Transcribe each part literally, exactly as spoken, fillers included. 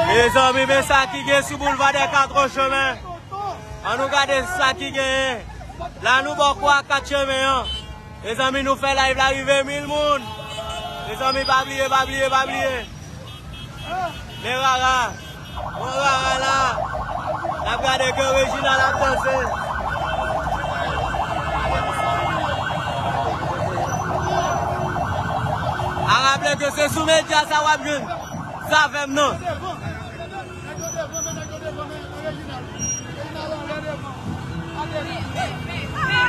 Mezanmi, men sa ki gen sou Boulevard des Quatre Chemins. Ann nou gade sa ki genyen. La nou bò kwa Kat Chemen an. Mezanmi, nou fè live la rive mil moun. Mezanmi, pa bliye, pa bliye, pa bliye. Men Rara. Bon, Rara la. N ap gade ke Reginald ap danse. A raple ke se sou medya sa w ap jwenn Zafèm nan.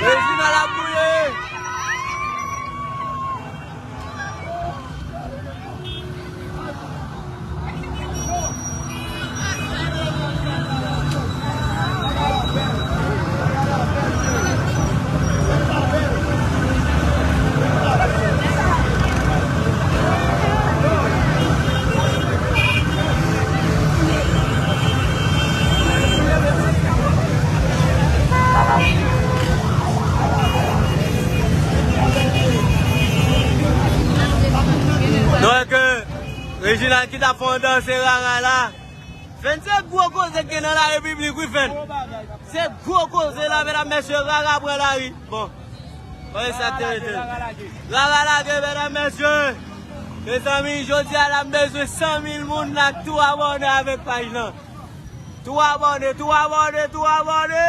Reginald ap bouye. Donk, Reginald ki t ap fè yon danse Rara la. Fèn, se gwo koze k gen nan la repiblik, wi, Fèn. Se gwo koze la, medam, mesye, Rara pran lari. Bon. Wè sa k te rete. Rara lage, medam, mesye. Mezanmi, jodi a la, m bezwen san mil moun la k tou abòne avèk paj lan. Tou abòne, tou abòne, tou abòne.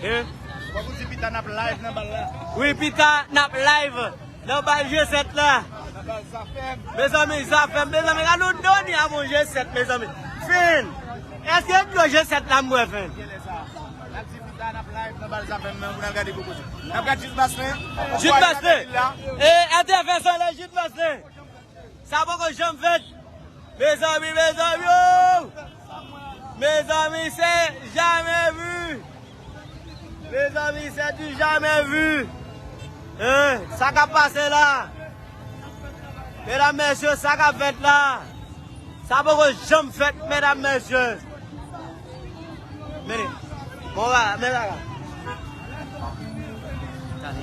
Hein? Wi, pita n ap live nan bal G sèt la. Mezanmi, Zafèm, mezanmi, gade yon doni a bon G sèt, mezanmi. Fèn. Èske dlo G sèt la m bwè, Fèn? N ap gade Jit Maslin. Jit Maslin. E, atè fè sòlèy, Jit Maslin. Sa poko janm fèt. Mezanmi, mezanmi, oh! Mezanmi, se jamais vu. Mezanmi, se du jamais vu. Hein? Sa k ap pase la? Medam, mesye, sa k ap fèt la? Sa poko janm fèt, medam, mesye. Men, bon, la, men la, la. Gade.